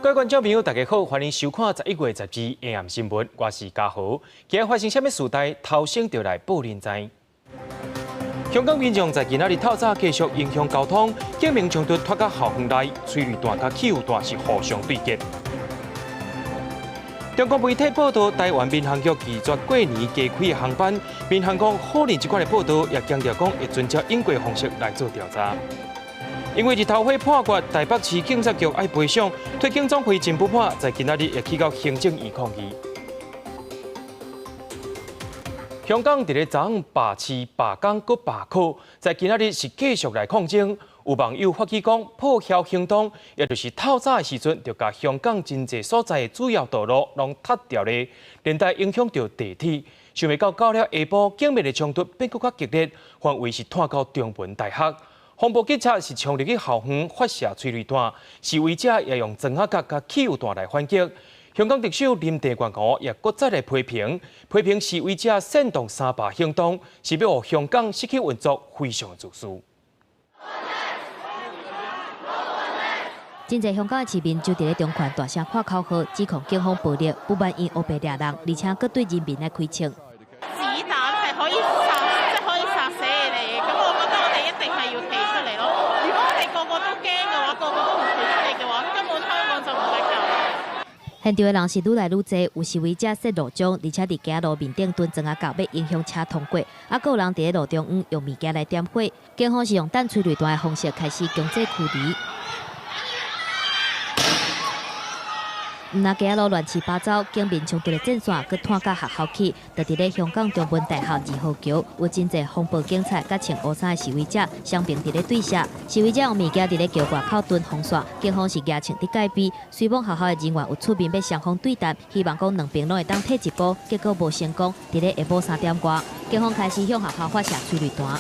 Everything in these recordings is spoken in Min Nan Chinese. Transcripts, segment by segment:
各位觀眾朋友，大家好，歡迎收看11月12下暗新聞，我是嘉豪。今日發生啥物事代，頭先就來報恁知。香港民眾在今仔日透早繼續影響交通，警民衝突拖到校園內，催淚彈佮汽油彈是互相對決。中國媒體報道，台灣民航局拒絕過年加開的航班，民航局否認這款的報道，也強調講會遵照英國方式來做調查。因為日頭火破決，台北市警察局愛賠償，特警總會真不滿，在今仔日會去到行政院抗議。香港佇咧昨昏罷市、罷工、閣罷課，在今仔日是繼續來抗爭。有網友發起講，破曉行動，也就是透早的時陣，就共香港真濟所在的主要道路攏塞牢咧，連帶影響著地鐵。想袂到到了下晡，警民的衝突變閣較激烈，範圍是拖到中文大學。防暴警察是衝入去校園發射催淚彈，示威者也用磚仔佮汽油彈來反擊。香港特首林鄭月娥也閣再來批評，批評示威者煽動三罷行動，是欲予香港失去運作，非常自私。真濟香港的市民就佇咧中環大聲喊口號，指控警方暴力，不滿𪜶烏白掠人，而且閣對人民來開槍。子彈係可以殺，即係可以殺死你哋。咁我覺得我哋一定係要企出嚟咯。如果我哋個個都驚嘅話，個個都唔企出嚟嘅話，根本香港就冇得救。現場的人是愈來愈濟，有示威者設路障，而且佇街路面頂囤磚仔角，欲影響車通過。啊，閣有人佇咧路中央用物件來點火。警方是用彈催淚彈的方式開始強制驅離。毋但街仔路亂七八糟，警民衝突的戰線閣拖到學校去。就佇咧香港中文大學2號橋，有真濟防暴警察佮穿烏衫的示威者雙邊佇咧對射。示威者用物件佇咧橋外口囤風扇，警方是舉槍佇戒備。雖罔學校的人員有出面欲雙方對談，希望講兩邊攏會當退一步，結果無成功。佇咧下晡3點外，警方開始向學校發射催淚彈。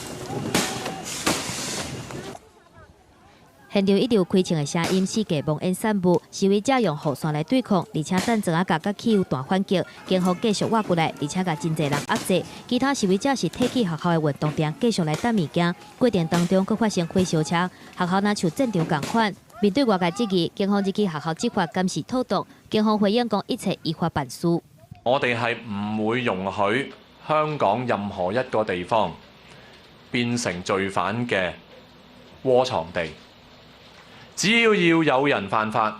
現場一直有開槍的聲音，四界濃煙散布。示威者用雨傘來對抗，而且彈磚仔角佮汽油彈反擊。警方繼續挖過來，而且共真濟人壓制。其他示威者是退去學校的運動場，繼續來擲物件。過程當中，閣發生火燒車，學校若像戰場仝款。面對外界質疑，警方入去學校執法敢是妥當？警方回應講，一切依法辦事。我哋係唔會容許香港任何一個地方變成罪犯嘅窩藏地。只要要有人犯法，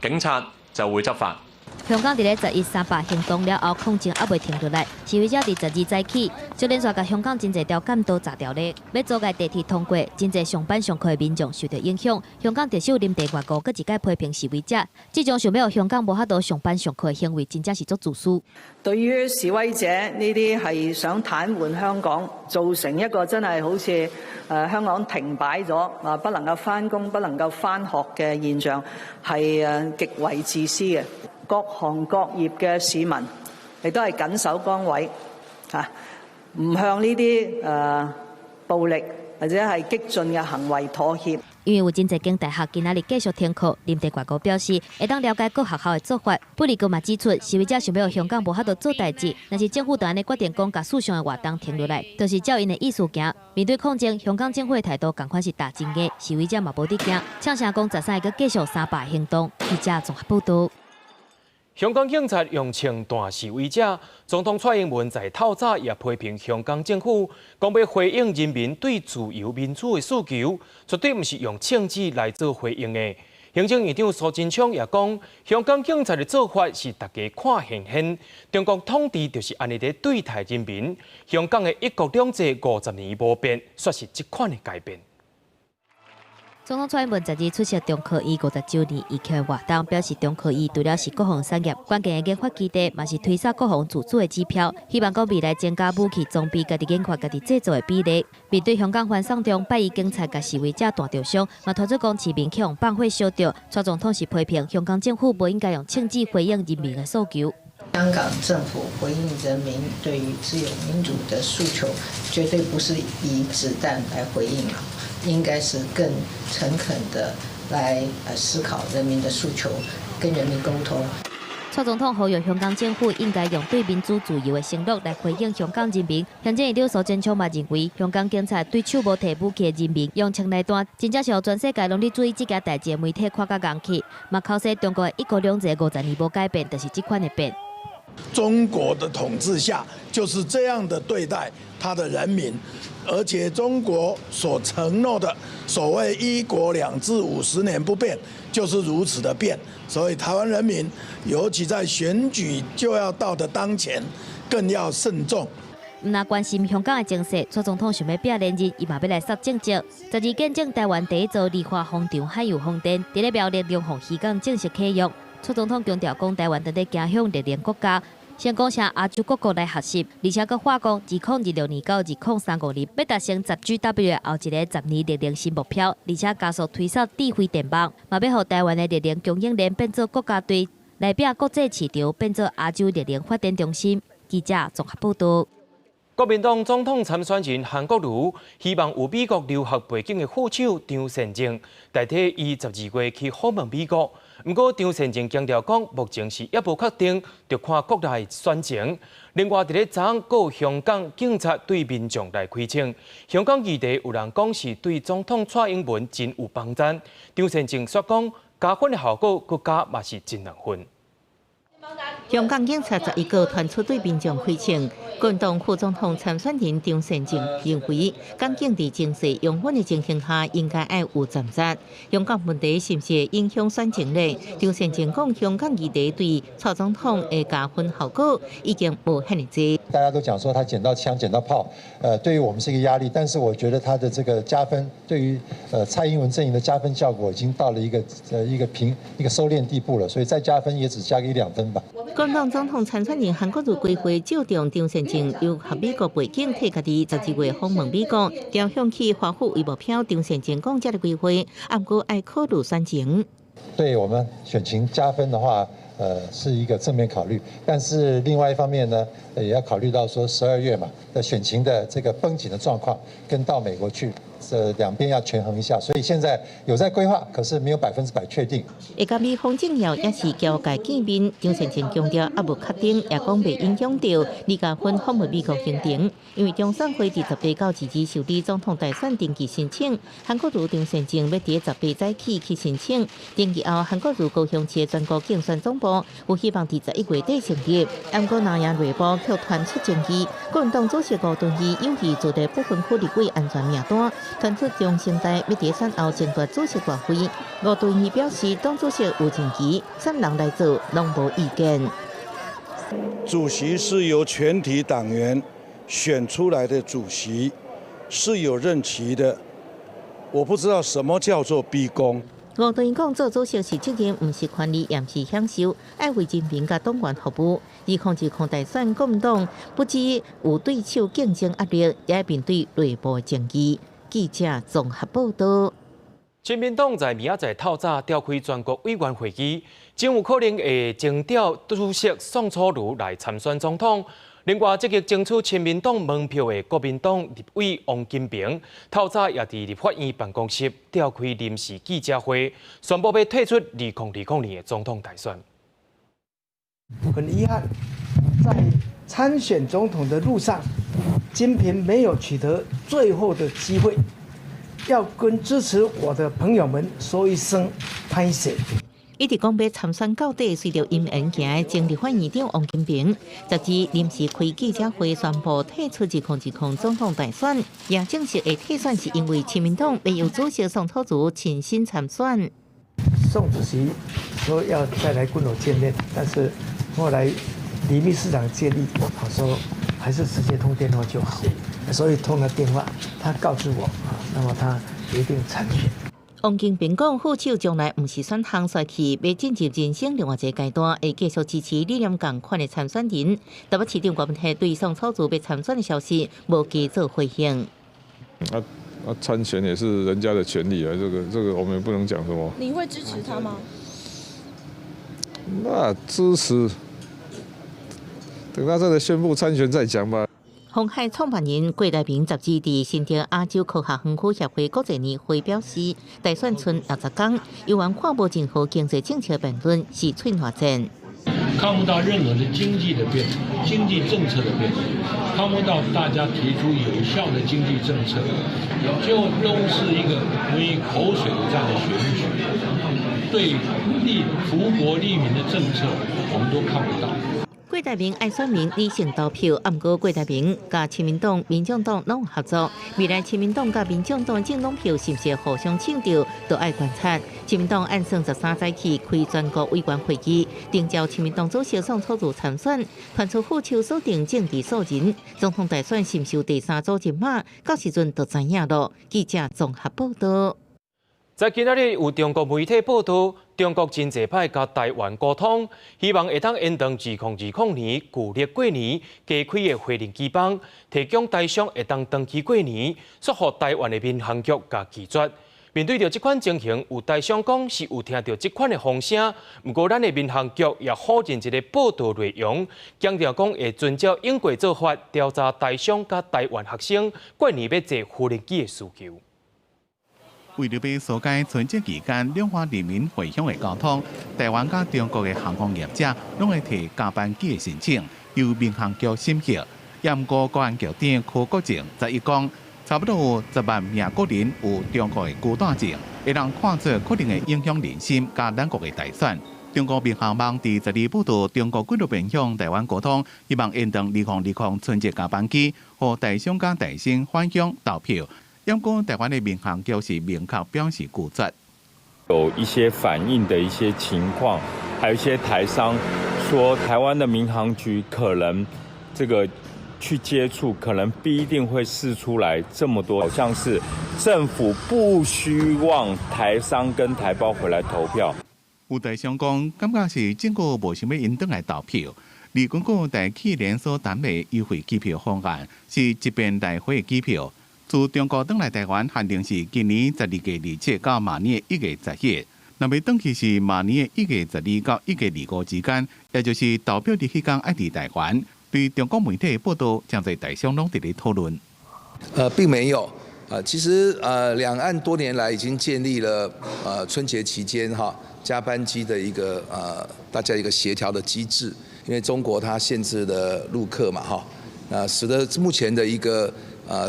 警察就會執法。香港佇咧11三罷行動了後，抗爭猶未停落來，示威者佇12早起，就連續共香港真濟條幹道閘牢咧，欲阻礙地鐵通過，真濟上班上課的民眾受著影響。香港特首林鄭月娥閣一擺批評示威者，這種想欲予香港無法度上班上課的行為，真正是足自私。對於示威者呢啲係想癱瘓香港，造成一個真係好似香港停擺咗啊，不能夠返工、不能夠返學嘅現象，係極為自私嘅。各行各業嘅市民亦都係緊守崗位嚇，唔向呢啲暴力或者係激進嘅行為妥協。因為有真濟間大學今仔日繼續停課，林鄭月娥表示會當了解各學校的做法。不過嘛指出，示威者想欲予香港無法度做代誌，若是政府就按呢決定講共四項的活動停落來，就是照𪜶的意思行。面對抗爭，香港政府的態度仝款是打真硬，示威者嘛無佇驚，嗆聲講13日閣繼續三罷行動。記者綜合報導。香港警察用槍彈示威者，總統蔡英文在透早也批評香港政府，講欲回應人民對自由民主的訴求，絕對毋是用槍支來做回應的。行政院長蘇貞昌也講，香港警察的做法是大家看現現，中國統治就是按呢咧對待人民。香港的一國兩制50年無變，煞是這款的改變。總統蔡英文12出席中科院50週年預慶活動，表示中科院除了是國防產業關鍵的研發基地，嘛是推捒國防自主的指標。希望講未來增加武器裝備家己研發、家己製造的比例。面對香港反送中，拜一警察共示威者彈著傷，嘛傳出講市民去予放火燒著。蔡總統是批評香港政府無應該用槍支回應人民的訴求。香港政府回應人民對於自由民主的訴求，絕對不是以子彈來回應啊，應該是更誠懇的來思考人民的訴求，跟人民溝通。蔡蔡總統呼籲香港政府應該用對民主自由的承諾來回應香港人民。行政院長蘇貞昌嘛認為，香港警察對手無提武器的人民用催淚彈，真正是予全世界攏咧注意這件代誌的媒體看甲戇去。嘛剾洗中國的一國兩制50年無改變，就是這款的變。中國的統治下就是這樣的對待他的人民，而且中國所承諾的所謂一國兩制50年不變，就是如此的變。所以台灣人民，尤其在選舉就要到的當前，更要慎重。毋但關心香港的情勢，蔡總統想欲拼連任，伊嘛欲來殺政績。12見證臺灣第一座離岸風場海洋風電，佇咧苗栗龍鳳漁港正式啟用。蔡總統強調講，臺灣正咧走向綠能國家，先講向亞洲各國來學習，而且閣話講，2026年到2035年，欲達成10 GW 的後一个10年綠能新目標，而且加速推掃智慧電網，嘛欲予臺灣的綠能供應鏈變做國家隊，來拼國際市場，變做亞洲綠能發展中心。記者綜合報道。國民黨總統參選人韓國瑜希望有美國留學背景的副手張善政代替伊12月去訪問美國。毋過張善政強調講，目前是猶無確定，著看國內選情。另外，佇咧昨昏，閣有香港警察對民眾來開槍。香港議題有人講是對總統蔡英文真有幫贊。張善政煞講加分的效果，閣加嘛是真兩分。香港警察11號傳出對民眾開槍，國民黨副總統參選人張善政認為，港警佇情勢容忍的情形下，應該愛有責任。香港問題是毋是會影響選情呢？張善政講，香港議題對蔡總統的加分效果已經無遐爾濟。大家都講說他撿到槍、撿到炮，對於我們是一個壓力，但是我覺得他的這個加分，對於蔡英文陣營的加分效果已經到了一個平一個收斂地步了，所以再加分也只加個一兩分吧。國民黨總統參選人韓國瑜規劃借重張善政有合美國背景，替家己12月訪問美國，調向去華府為目標。張善政講這个規劃，毋過愛考慮選情。對我們選情加分的話，是一個正面考慮，但是另外一方面呢，也要考慮到說12月嘛的選情的這個繃緊的狀況，跟到美國去，這兩邊要權衡一下，所以現在有在規劃，可是沒有100%確定。會佮美方政要抑是僑界見面，張善政強調猶無確定，也講袂影響著李家芬訪問美國行程，因為中選會佇18到22受理總統大選登記申請，韓國瑜張善政欲佇18早起去申請，登記後韓國瑜高雄市的全國競選總部有希望佇11月底成立。毋過南洋日報卻傳出爭議，國民黨主席吳敦義有意做佇不分區立委安全名單，傳出中生代欲佇選後爭奪主席大位。吳敦義表示，黨主席有任期，啥人來做攏無意見。主席是由全體黨員選出來的主席，是有任期的。我不知道什麼叫做逼宮。吳敦義講，做主席是責任，毋是權力，也毋是享受，愛為人民佮黨員服務。2020大選，國民黨不只有對手競爭壓力，也愛面對內部爭議。記者綜合報道。親民黨在明仔載透早召開全國委員會議，真有可能會徵調主席宋楚瑜來參選總統。另外，積極爭取親民黨門票的國民黨立委王金平，透早也佇立法院辦公室召開臨時記者會，宣布欲退出2020年的總統大選。很遺憾，在參選總統的路上，金平沒有取得最後的機會，要跟支持我的朋友們說一聲歹勢。一直講欲參選到底，隨著因緣行的前立法院長王金平，十二臨時開記者會宣布退出2020總統大選，也證實會退選是因為親民黨欲由主席宋楚瑜親身參選。宋主席說要再來跟我見面，但是後來李秘書長建議，我說還是直接通電話就好，所以通了電話，他告知我啊，那麼他決定參選。王金平講，副手將來毋是選項煞去，欲進入人生另外一個階段，會繼續支持理念仝款的參選人。台北市長柯文哲對宋楚瑜欲參選的消息無加做回應。啊啊，參選也是人家的權利啊，這個我們不能講什麼。你會支持他嗎？那支持，等他真的宣布參選再講吧。鴻海創辦人郭台銘十二佇新竹亞洲科學園區協會國際年會表示，大選賰60工，猶原看無任何經濟政策辯論是喙瀾戰。看不到任何的經濟的變，經濟政策的變，看不到大家提出有效的經濟政策，就都是一個關於口水戰的選舉，對利福國利民的政策，我們都看不到。郭台銘愛選民理性投票，啊，毋過郭台銘佮親民黨、民眾黨攏合作，未來親民黨佮民眾黨政黨票是毋是互相搶著，都愛觀察。親民黨按算13早起開全國委員會議，定召親民黨主席宋楚瑜參選，傳出副手鎖定政治素人，總統大選是毋是有第三組人馬，到時陣就知影囉。記者綜合報道。在今仔日有中國媒體報道，中國真濟擺佮台灣溝通，希望會當延長2020年舊曆過年加開的飛行機班，提供台商會當轉去過年，說予台灣的民航局共拒絕。面對著這款情形，有台商講是有聽著這款的風聲，毋過咱的民航局也否認這个報道內容，強調講會遵照應該做法調查台商佮台灣學生過年欲坐無人機的需求。為著欲疏解春節期間兩岸人民回鄉的交通，台灣佮中國的航空業者攏會提加班機的申請，由民航局審核。毋過國安局長柯國正11講，差不多有10萬名國人有中國的居住證，會當看做可能會影響人心佮咱國的大選。中國民航網佇12報道，中國幾落遍向台灣溝通，希望延長2020春節加班機，予台商佮台生返鄉投票。毋過台灣的民航局是明確表示拒絕。有一些反映的一些情況，還有一些台商說，台灣的民航局可能這個去接觸，可能不一定會釋出來這麼多，好像是政府不希望台商跟台胞回來投票。有台商講，感覺是政府無想欲𪜶轉來投票。而根據台企連鎖單位優惠機票方案，是一遍來回的機票。自中國轉來台灣，限定是今年12月27到明年1月11。若欲轉去是明年1月12到1月25之間，也就是投票日彼工愛佇台灣。對中國媒體的報道，誠濟台商攏佇咧討論。並沒有。其實兩岸多年來已經建立了春節期間哈加班機的一個大家一個協調的機制，因為中國它限制了陸客嘛哈，那使得目前的一個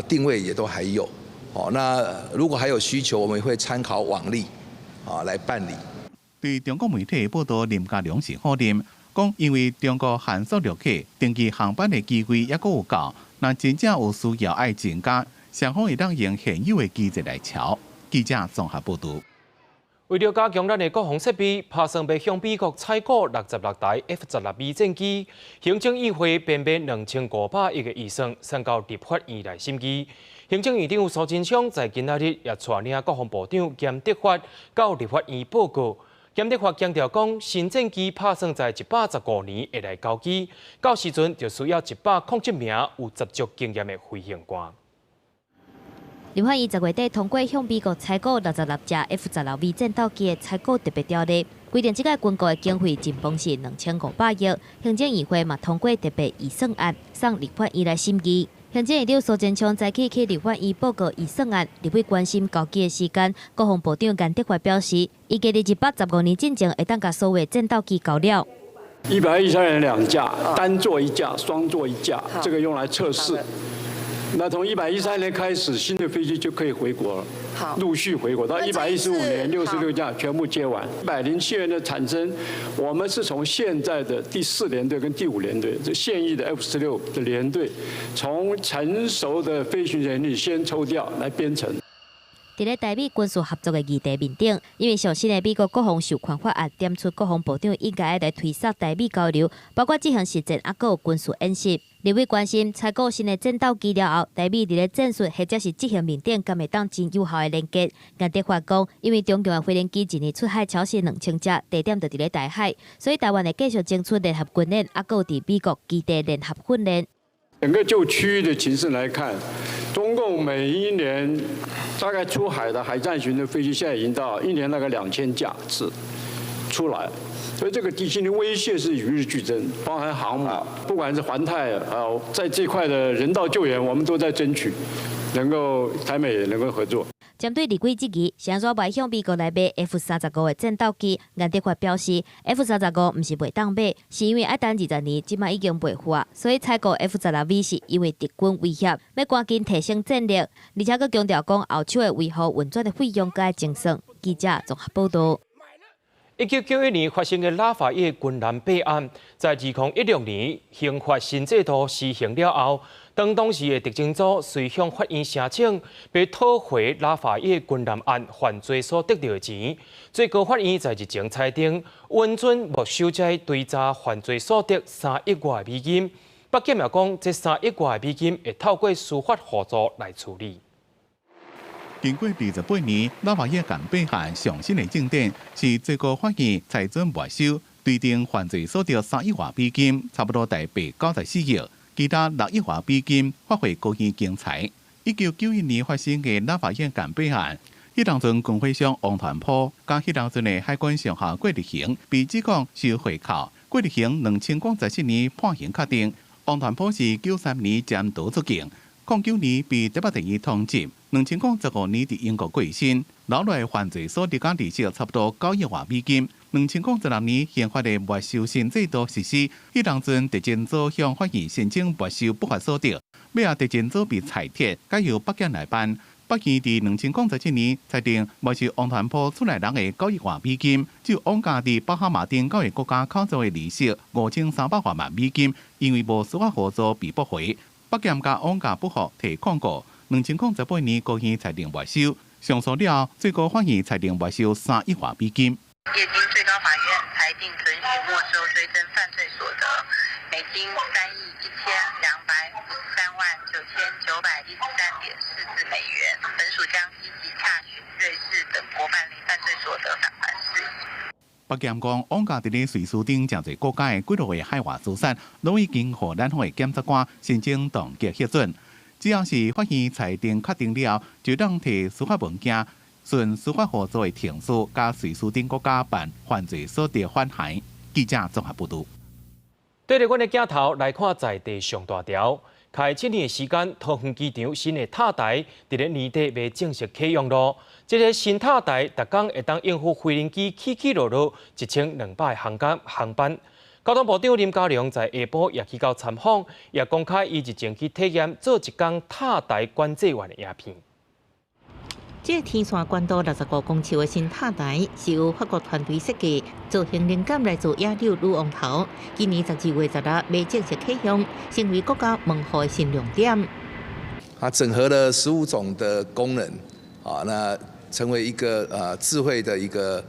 定位也都還有，哦，那如果還有需求，我們會參考往例，啊來辦理。對中國媒體報道，林佳龍是否認，講因為中國限縮陸客，登機航班的機會猶閣有夠，若真正有需要愛增加，雙方會當用現有的機制來喬。記者綜合報道。為著加強咱的國防設備，拍算欲向美國採購66台 F-16V 戰機。行政院會編編2500億的預算，送到立法院來審議。行政院長蘇貞昌在今仔日也帶領國防部長嚴德發到立法院報告。嚴德發強調講，新戰機拍算在115年會來交機，到時陣就需要107名有實作經驗的飛行官。立法院10月底通過向美國採購66架 F-16V 戰鬥機的採購特別條例，規定這個軍購的經費總共是2500億。行政院會嘛通過特別預算案，送立法院來審議。行政院長蘇貞昌早起去立法院報告預算案，立委關心交機的時間，國防部長顏德發表示，預計佇115年進前會當共所有戰鬥機交了。 113年兩架，單座一架，雙座一架，這個用來測試。那從113年開始，新的飛機就可以回國了，陸續回國，到115年66架全部接完。107年的產生，我們是從現在的第四聯隊跟第五聯隊，這現役的 F-16的聯隊，從成熟的飛行員裡先抽調來編成。佇咧台美軍事合作的議題面頂，因為上新的美國國防授權法案點出國防部長應該來推捒台美交流，包括執行實戰，猶閣有軍事演習。立委關心採購新的戰鬥機了後，台美佇咧戰術或者是執行面頂，敢會當真有效的連結？顏德發講，因為中共的飛行機一年出海超過2000隻，地點就佇咧台海，所以台灣會繼續爭取聯合軍演，猶閣有佇美國基地聯合訓練。整個就區域的情勢來看，中共每一年大概出海的海戰型的飛機，現在已經到一年大概2000架次出來，所以這個地區的威脅是與日俱增，包含航母，不管是環太啊，在這塊的人道救援，我們都在爭取，能夠台美也能夠合作。針對立委質疑，是按怎袂向美國來買 F 三十五的戰鬥機？顏德發表示，F 三十五毋是袂當買，是因為愛等20年，這擺已經袂赴啊，所以採購 F 十六 V 是因為敵軍威脅，欲趕緊提升戰力，而且閣強調講後手的維護運轉的費用閣愛精算。記者綜合報導。1991年發生的拉法葉軍艦弊案，在2016年刑法新制度施行了後，當時的特偵組遂向法院聲請，欲討回拉法葉軍艦案犯罪所得著的錢。最高法院在日前裁定，允准沒收這追查犯罪所得3億外美金。北檢也講，這3億外美金會透過司法互助來處理。經過28年，拉法葉艦弊案上新的進展是最高法院裁准沒收追偵犯罪所得三億外美金，差不多台幣94億，其他6億外美金發回高雄經裁。1991年發生的拉法葉艦弊案，彼當陣軍火商王傳普佮彼當陣的海軍上校郭日雄被指控收回扣，郭日雄2014年判刑確定，王傳普是93年潛逃出境。09年被台北地院通緝，2015年佇英國過身，留落犯罪所得佮利息差不多9億外美金。2016年刑法的沒收新制度實施，彼當陣特偵組向法院申請沒收不法所得，尾仔特偵組被裁撤，改由北檢來辦。北院佇2017年裁定沒收王傳普厝內人的9億外美金，只有王家佇巴哈馬等九个國家口座的利息5300外萬美金，因為無司法互助被駁回。北檢佮王家不服提抗告，2018年高院裁定沒收，上訴了後，最高法院裁定沒收3億外美金。業經最高法院裁定准許沒收追偵犯罪所得美金3億1253萬9913.44美元，本署將積極洽詢瑞士等國辦理犯罪所得返還事宜。北檢講，王家佇咧瑞士等誠濟國家的幾落個海外資產，攏已經予咱方的檢察官申請凍結核准。只要是法院裁定確定了，就當提司法文件，循司法互助的程序，佮瑞士等國家辦犯罪所得返還。記者綜合報導。對著阮的鏡頭來看，在地上大條，開7年的時間，桃園機場新的塔台佇咧年底欲正式啟用囉。這个新塔台，逐工會當應付飛行機起起落落1200航班。交通部長林佳龍在下晡也去到參訪，也公開伊日前去體驗做一工塔台管制員的影片。這个天線懸高65公尺的新塔台是由法國團隊設計，造型靈感來自野柳女王頭。今年12月16欲正式啟用，成為國家門戶的新亮點。它整合了15種的功能，啊，那成為一個智慧的一個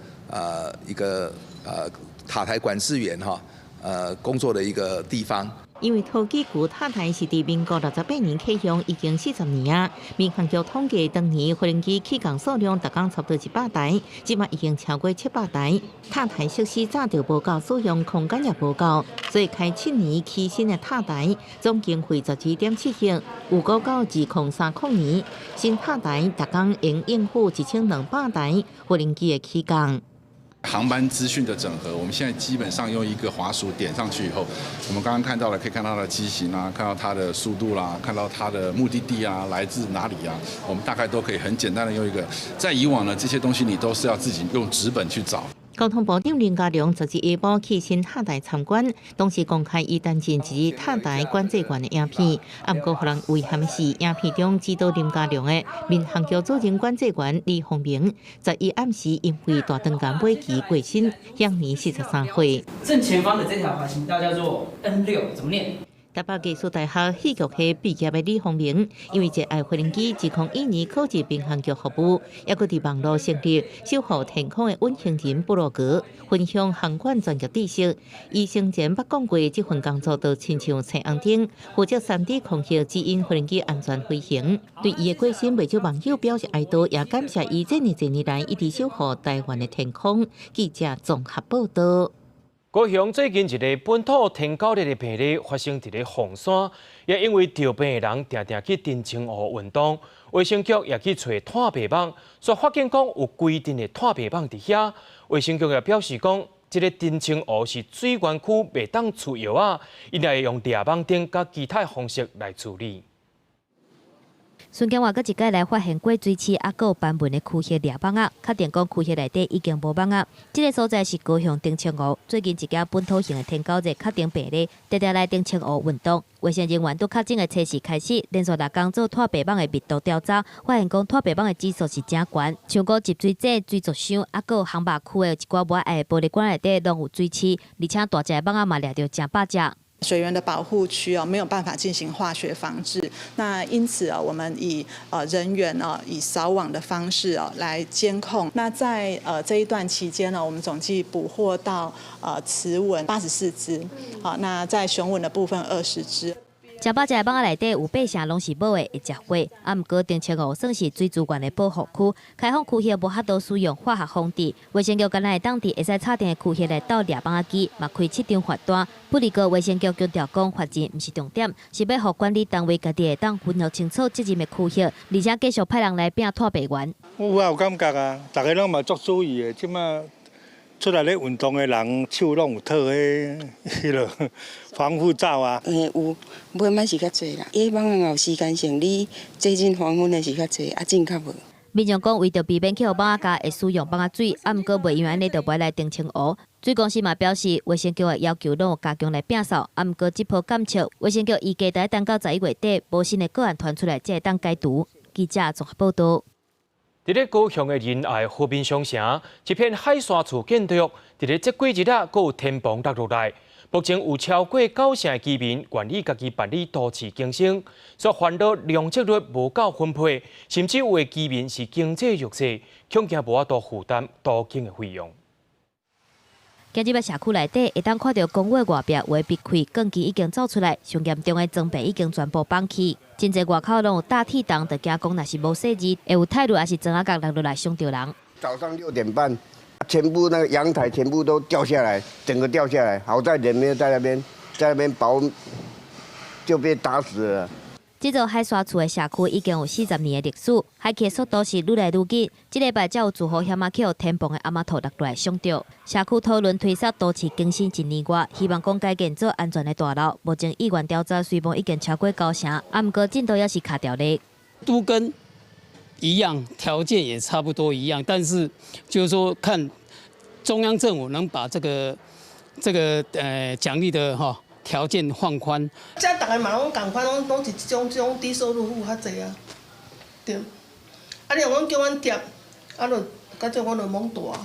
塔台管制員哈，工作的一個地方。因為桃機舊塔台是佇民國68年啟用，已經40年啊。民航局統計，當年飛行機起降數量逐工差不多100台，這馬已經超過700台。塔台設施早就無夠，使用空間也無夠，所以開7年起新的塔台，總經費12.7億，預估到2030年，新塔台逐工會應付1200台飛行機的起降。航班資訊的整合，我們現在基本上用一個滑鼠點上去以後，我們剛剛看到了，可以看到它的機型啊，看到它的速度啦，看到它的目的地啊，來自哪裡啊，我們大概都可以很簡單的用一個。在以往呢，這些東西你都是要自己用紙本去找。交通部長林佳龍昨日下晡去新塔台參觀，當時公開伊擔任一日塔台管制員的影片。啊，毋過予人遺憾的是，影片中指導林佳龍的民航局主任管制員李宏明，11暗時因為大腸癌尾期過身，享年43歲。正前方的這條滑行道叫做 N6，怎麼念？台北藝術大學戲劇系畢業的李宏明，因為熱愛飛行機，2001年考入民航局服務，猶閣佇網路成立守護天空的隱形人部落格，分享航管專業知識。伊生前捌講過，這份工作就親像青紅燈，負責3D 空域指引飛行機安全飛行。對伊的過身，袂少網友表示哀悼，也感謝伊這爾濟年來一直守護台灣的天空。記者綜合報導。高雄最近一个本土天狗熱的病例發生佇咧鳳山，也因為著病的人定定去澄清湖運動，衛生局也去揣炭白網，煞發現講有規陣的炭白網佇遐。衛生局也表示講，這个澄清湖是水源區，袂當飼藥仔，𪜶也會用掠網燈佮其他方式來處理。孫建華閣一擺來發現過水刺，猶閣有斑紋的區域掠蠓仔，確定講區域內底已經無蠓仔。這个所在是高雄澄清湖，最近一件本土型的天狗熱確診病例，常常來澄清湖運動。衛生人員佇確診的初四開始，連續六工做湠白蠓的密度調查，發現講湠白蠓的指數是誠懸，像講集水井、水族箱，猶閣有烘肉區的一寡無愛的玻璃罐內底攏有水刺，而且大隻的蠓仔嘛掠著誠百隻。水源的保護區啊，沒有辦法進行化學防治，那因此啊，我們以人員啊，以掃網的方式啊來監控。那在這一段期間呢，我們總計捕獲到雌蚊84隻，好，那在雄蚊的部分20隻。誠百隻的蠓仔內底有八成攏是母的，會食血。啊，毋過澄清湖算是水資源的保護區，開放區域無法度使用化學防治。衛生局敢若會當佇會使插電的區域來鬥掠蠓仔機，嘛開7張罰單。不過衛生局強調講，罰錢毋是重點，是欲予管理單位家己會當分清楚責任的區域，而且繼續派人來摒湠白源。有啊，有感覺啊，逐个攏嘛足注意的，這馬出來咧運動的人手攏有套彼彼个防護罩啊。嘿，有，尾擺是較濟啦。伊蠓仔有時間性，你接近黃昏的是較濟，啊，進較無。民眾講，為著避免去予蠓仔咬，會使用蠓仔水，啊，毋過袂因為按呢就無愛來澄清湖。水公司嘛表示，衛生局的要求攏有加強來摒掃，啊，毋過這波監測，衛生局預計得等到11月底，無新的個案傳出來，才會當解除。記者綜合報導。佇咧高雄的仁愛和平商城，一片海山厝建築，佇咧這幾日啊，閣有天棚落落來。目前有超過九成的居民願意家己辦理都市更新，所以煩惱容積率無夠分配，甚至有的居民是經濟弱勢，恐驚無法度負擔都更的費用。行入來社區內底，會當看著公寓外壁有的壁開，鋼筋已經走出來，上嚴重的裝備已經全部崩去。真濟外口攏有大鐵筒，就驚講若是無細膩，會有泰銳抑是磚仔角落落來傷著人。早上6點半，全部那個陽台全部都掉下來，整個掉下來，好在人沒有在那邊，在那邊保，就被打死了。這座海沙厝的社區已經有40年的歷史，海起的速度是愈來愈緊。這禮拜才有住戶險仔去予天棚的阿媽頭落來傷著。社區討論推捒都市更新一年外，希望講改建做安全的大樓。目前意願調查雖無已經超過九成，啊，毋過進度也是卡著咧。都更一樣，條件也差不多一樣，但是就是說看中央政府能把這個獎勵的哈條件放寬。這逐个嘛攏仝款，攏是這種低收入戶較濟啊，對。啊，你若講叫阮貼，啊，就感覺阮就懵大。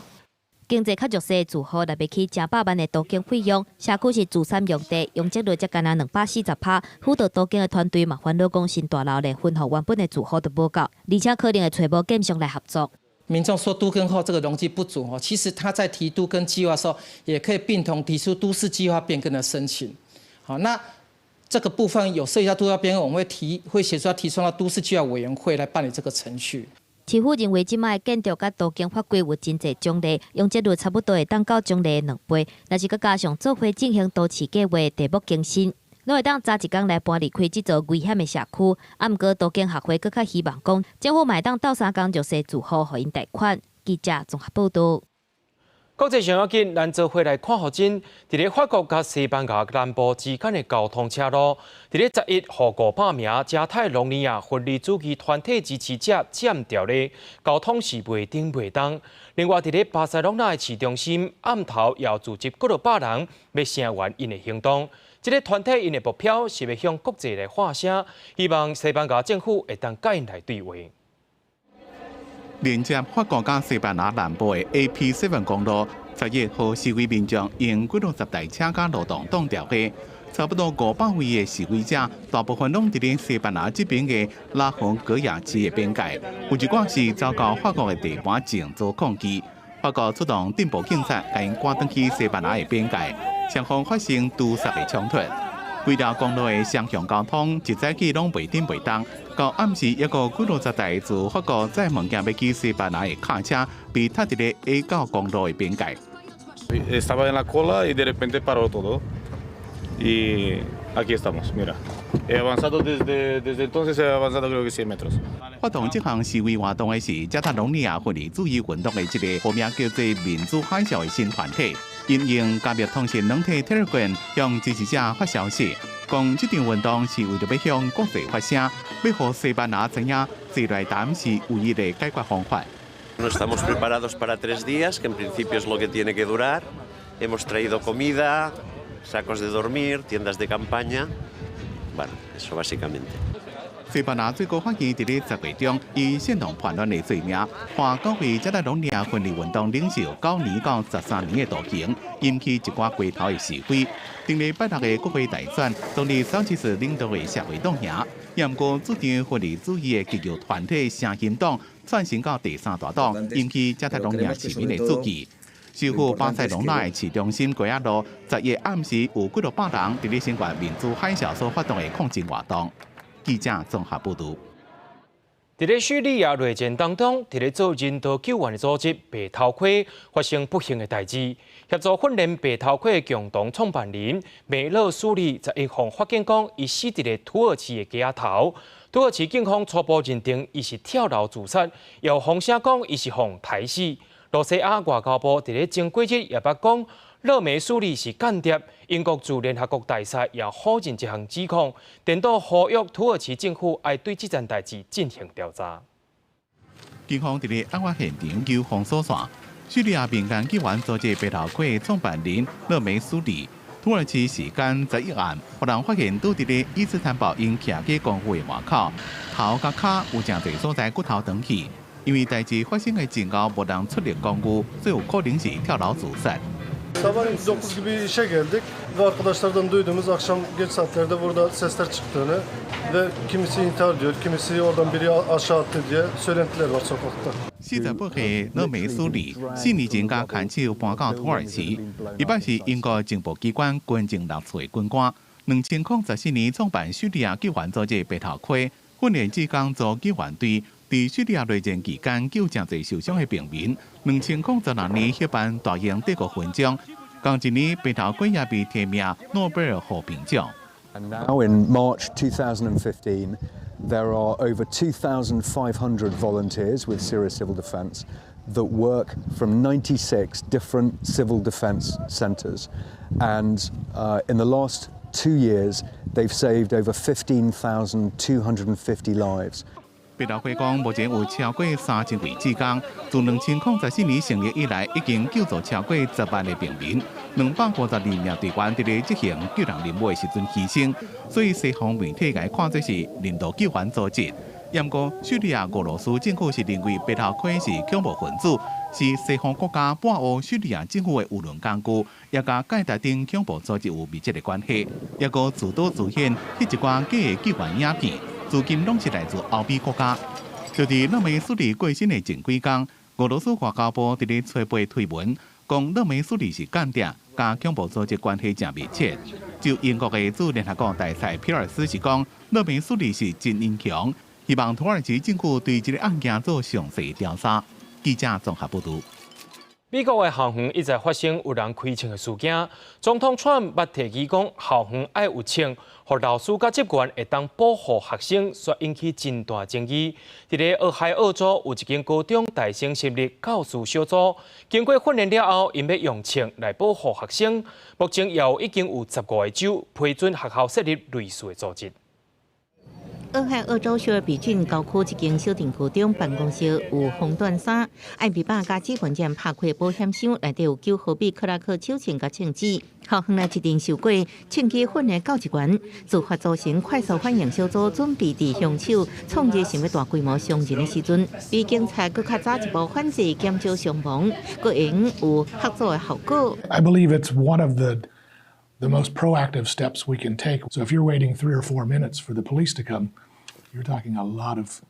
經濟較弱勢的住戶若欲起誠百萬的都更費用，社區是資產用地，容積率才干焦240%。輔導都更的團隊嘛煩惱講，新大樓連分予原本的住戶都無夠，而且可能會揣無建商來合作。民眾說都更後這個容積不足哦，其實他在提都更計劃的時候，也可以並同提出都市計劃變更的申請。好，那這個部分有涉及到都市變更，我們會協助他提出到都市計劃委員會來辦理這個程序。市府認為，這擺的建築佮都更法規有真濟獎勵，容積率差不多會當到獎勵的2倍。若是閣加上做伙進行都市計劃地目更新，攏會當早一工來搬離開這座危險的社區。啊，毋過都更學會閣較希望講，政府嘛會當鬥相共弱勢住戶，予𪜶貸款。記者綜合報導。國際上要緊，咱做伙來看予真。佇咧法國佮西班牙南部之間的交通車路，佇咧11，予500名加泰隆尼亞分離主義團體支持者佔著咧，交通是袂頂袂動。另外，佇咧巴塞隆納的市中心，暗頭也有組織幾落百人欲聲援𪜶的行動。這个團體𪜶的目標是欲向國際來發聲，希望西班牙政府會當佮𪜶來對話。連接法國佮西班牙南部的 AP7 公路，11予示威民眾用幾落十台車佮路擋擋著去，差不多500位的示威者，大部分攏佇咧西班牙這邊的拉洪格亞市的邊界，有一寡是走到法國的地盤靜坐抗議。法國出動鎮暴警察，共𪜶趕轉去西班牙的邊界，雙方發生屠殺的衝突。規條公路的雙向交通一早起攏袂頂袂動，到暗時猶閣幾落十台自法國載物件欲去西班牙的卡車被塞佇咧 A9公路的邊界。 Estaba en la cola y de repente paró todo. Y aquí estamos, mira. He avanzado desde entonces, he avanzado creo que 100 metros. 發動這項示威活動的是加泰隆尼亞分離主義運動的一個號名叫做民主海嘯的新團體，𪜶用加密通訊軟體 Telegram 向支持者發消息，講這場運動是為著欲向國際發聲，欲予西班牙知影坐來談是唯一的解決方法。 Estamos preparados para 3 días, que en principio es lo que tiene que durar. Hemos traído comida, sacos de dormir, tiendas de campaña. Bueno, eso básicamente. 西班牙最高法院佇咧10月中，以煽動叛亂的罪名，判九位加泰隆尼亞分離運動領袖9年到13年的徒刑，引起一寡街頭的示威。頂禮拜六的國會大選，總理桑切斯領導的社會黨贏，毋過主張分離主義的極右團體聲音黨竄升到第三大黨，引起加泰隆尼亞市民的注意。首府巴塞隆納的市中心街仔路，11暗時有幾若百人佇咧聲援民主海嘯所發動的抗爭活動。記者綜合報導。佇咧敘利亞內戰當中，佇咧做人道救援的組織白頭盔發生不幸的代誌。協助訓練白頭盔的共同創辦人梅勒蘇里，11予發現講，伊死佇咧土耳其的街仔頭。土耳其警方初步認定伊是跳樓自殺，有風聲講伊是予刣死。露西亞外交部佇咧前幾日也捌講，勒梅蘇里是間諜。英國駐聯合國大使也否認這項指控，顛倒呼籲土耳其政府愛對這件代誌進行調查。警方佇咧案發現場有封鎖線。敘利亞民間救援組織白頭盔創辦人勒梅蘇里，土耳其時間11暗，予人發現倒佇咧伊斯坦堡𪜶徛家公寓的外口，頭佮跤有誠濟所在骨頭斷去。因為代誌發生的前後無人出入公寓，所以有可能是跳樓自殺。 Sabah 9 gibi işe geldik ve arkadaşlardan duyduğumuz akşam geç saatlerde burada sesler çıktığını ve kimisi intihar diyor, kimisi oradan biri aşağı attı diye söylentiler var sokakta. 48歲勒梅蘇里4年前共牽手搬到土耳其，伊捌是英國情報機關軍情六處的軍官。2014年創辦敘利亞救援組織白頭盔，訓練志工組救援隊，佇敘利亞內戰期間救誠濟受傷的平民。2016年協辦大型帝國勳章，仝一年白頭盔也被提名諾貝爾和平獎。 And now in March 2015, there are over 2,500 volunteers with Syria Civil Defence that work from 96 different civil defence centres. And in the last 2 years, they've saved over 15,250 lives. 白頭盔講，目前有超過3000位志工，自2014年成立以來，已經救助超過10萬个平民，252名隊員佇咧執行救人任務的時陣犧牲，所以西方媒體共伊看做是人道救援組織。毋過，敘利亞俄羅斯政府是認為白頭盔是恐怖分子，是西方國家抹烏敘利亞政府的輿論工具，也佮蓋達等恐怖組織有密切的關係。抑閣自導自演彼一寡假的救援影片。資金攏是來自歐美國家。就佇勒梅蘇里過身的前幾工，俄羅斯外交部佇咧初八推文，講勒梅蘇里是間諜，佮恐怖組織關係誠密切。就英國的駐聯合國大使皮爾斯是講，勒梅蘇里是真英雄，希望土耳其政府對這个案件做詳細調查。記者綜合報導。美國的校園一再發生有人開槍的事件，總統川普捌提議講，校園愛有槍，予老師佮職員會當保護學生，煞引起真大爭議。佇咧俄亥俄州有一間高中大聲設立教師小組，經過訓練了後，𪜶欲用槍來保護學生。目前也有已經有15個州批准學校設立類似的組織。俄亥俄州雪爾比郡郊區一間小鎮高中辦公室有防彈衫、愛彼板佮志願者拍開保險箱，內底有9毫米克拉克手槍佮槍支。校園內一定受過槍擊訓練教職員，自發組成快速反應小組，準備佇兇手創日想欲大規模傷人的時陣，比警察閣較早一步反制，減少傷亡，閣會用有合作的效果。 I believe it's one of the most proactive steps we can take. So if you're waiting 3 or 4 minutes for the police to come, you're talking a lot of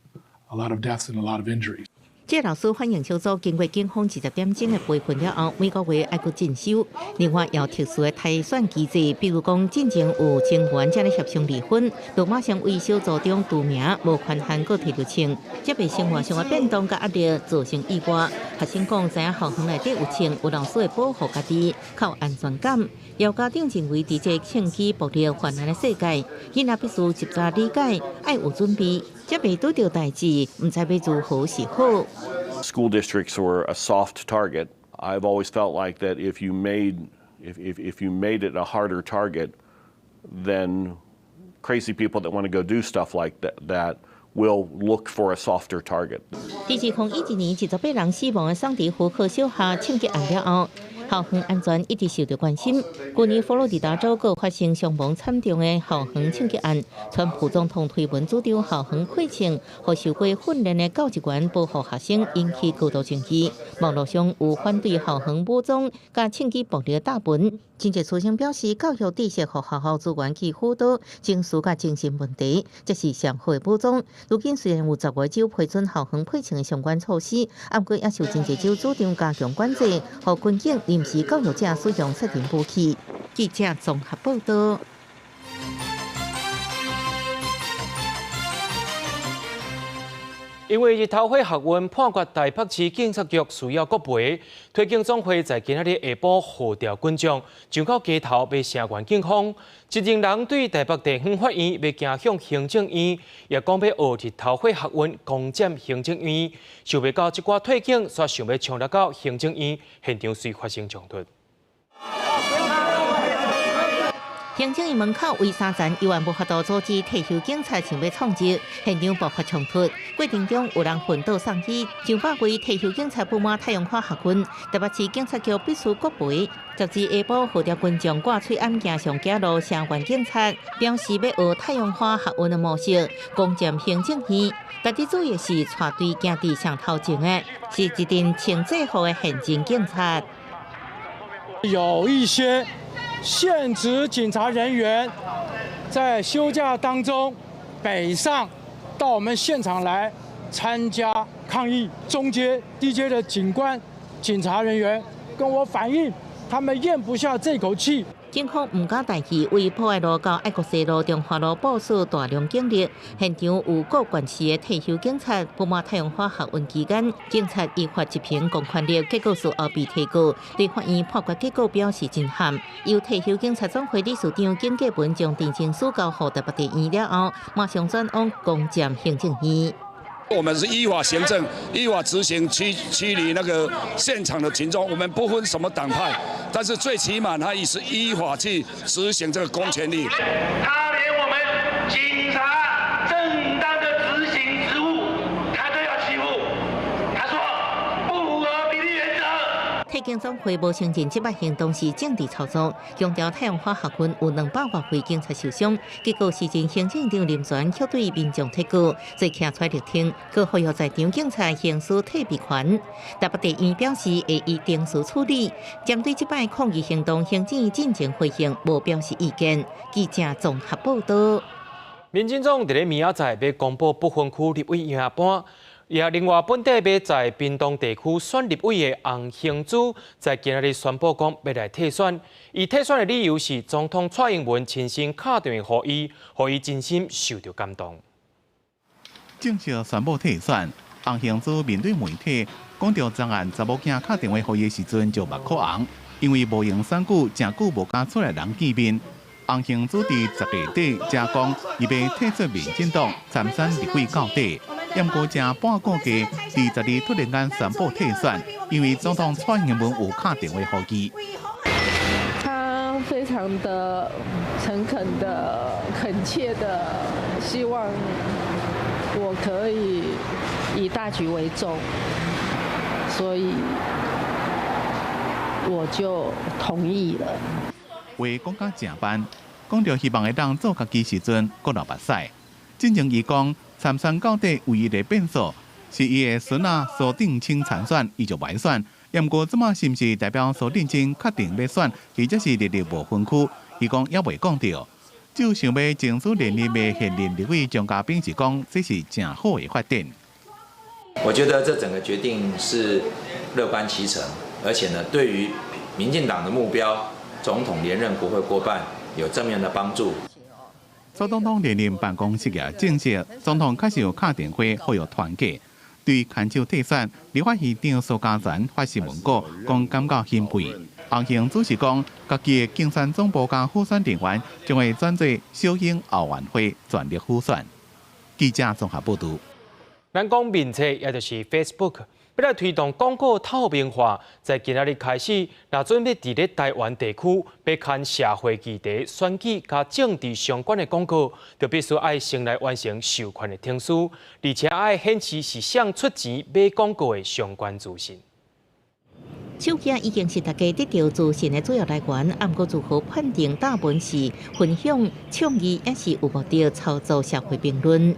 deaths and a lot of injuries. 這老師反應小組經過警方20點鐘的培訓了後，每個月愛閣進修。另外，有特殊的篩選機制，比如講進前有成員這咧協商離婚，就馬上為小組長除名，無權限閣提著槍，這袂生活上的變動佮壓力造成意外。學生講，知影校園內底有槍，有老師會保護家己，較有安全感。有家長認為，佇這槍支暴力泛濫的世界，囡仔必須及早理解，愛有準備，才袂拄著代誌，毋知欲如何是好。 School districts were a soft target. I've always felt like that if you made it a harder target, then crazy people that want to go do stuff like that will look for a softer target. 佇2011年28人死亡的桑迪胡克小學槍擊案了後，校園安全一直受到關心。去年佛羅里達州閣發生傷亡慘重的校園槍擊案，川普總統推文主張校園配槍，予受過訓練的教職員保護學生，引起高度爭議。網路上有反對校園武裝佮槍支暴力貼文。真濟師生表示，教育知識予學校資源去輔導情緒佮精神問題，這是上好的武裝。如今雖然有10個州批准校園配槍的相關措施，毋過也是有真濟州主張加強管制，予軍警臨時教育者使用殺人武器。記者綜合報道。因為日頭火學運判決台北市警察局需要國賠，推警總會在今仔日下晡號召群眾上到街頭欲聲援警方。一群人對台北地方法院欲行向行政院，也講欲學日頭火學運攻佔行政院，想袂到這寡退警煞想欲衝入到行政院，現場遂發生衝突。行政院門口圍三層，猶原無法度阻止退休警察想欲衝入，現場爆發衝突。過程中有人奮倒送醫，上百位退休警察不滿太陽花學運，台北市警察局必須國賠。十二下晡號召群眾掛喙罨行上街路聲援警察，表示欲學太陽花學運的模式，攻佔行政院。值得注意的是，帶隊行佇上頭前的是一陣穿制服的現任警察。有一些現職警察人員在休假當中北上到我們現場來參加抗議，中階、低階的警官、警察人員跟我反映，他們嚥不下這口氣。警方毋敢大意，為博愛路到愛國西路、中華路部署大量警力。現場有各縣市的退休警察不滿太陽花學運期間，警察依法執行公權力，結果事後被提告，對法院判決結果表示震撼。由退休警察總會理事長景繼文將陳情書交予台北地院了後，馬上轉往攻佔行政院。我們是依法行政、依法執行，驅離那個現場的群眾。我們不分什麼黨派，但是最起碼他也是依法去執行這個公權力。他連我們警察正當的執行職務，他都要欺負。他說不符合比例原則。退警總會無承認這擺行動是政治操作，強調太陽花學運有200多位警察受傷，結果時任行政長林全卻對民眾提告，再徛出來力挺，閣呼籲在場警察行使退避權。台北地院表示會依程序處理，針對這擺抗議行動，行政院進前回應無表示意見。記者綜合報道。民進黨佇咧明仔載欲公布不分區立委贏單。也另外，本底欲在屏東地區選立委的洪興珠，在今仔日宣布講欲來退選。伊退選的理由是總統蔡英文親身敲電話予伊，予伊真心受到感動。正式宣布退選，洪興珠面對媒體講著昨暗查某囝敲電話予伊的時陣就目眶紅，因為無閒選舉，誠久無佮厝內人見面。洪興珠佇10月底才講，伊欲退出民進黨參選立委到底。毋過才半個月，佇12突然間宣布退選，因為總統蔡英文有敲電話予伊。他非常的誠懇的、懇切的希望我可以以大局為重，所以我就同意了。話講甲誠慢，講著希望會當做家己時陣，閣流目屎。進前伊講參選到底唯一的變數是伊的孫仔蘇定清參選，伊就袂選。毋過這馬是毋是代表蘇定清確定欲選，或者是立立無分區？伊講猶未講著。就想欲爭取連任的現任立委張家秉是講，這是誠好的發展。我我覺得這整個決定是樂觀其成，而且呢，對於民進黨的目標，總統連任國會過半，有正面的幫助。左總統連任辦公室也證實，總統確實有敲電話呼籲團結。對牽手退選，立法院長蘇嘉全發新聞稿，講感覺欣慰。洪興主席講，家己的競選總部佮輔選人員將會轉做小英後援會，全力輔選。記者綜合報導。咱講面冊，也就是 Facebook，欲來推動廣告透明化，在今仔日開始，若準備佇咧台灣地區欲刊社會議題、選舉佮政治相關的廣告，就必須愛先來完成授權的程序，而且愛顯示是誰出錢買廣告的相關資訊。手機已經是大家得著資訊的主要來源，毋過如何判定大部分是分享、倡議，抑是有目的操作社會評論？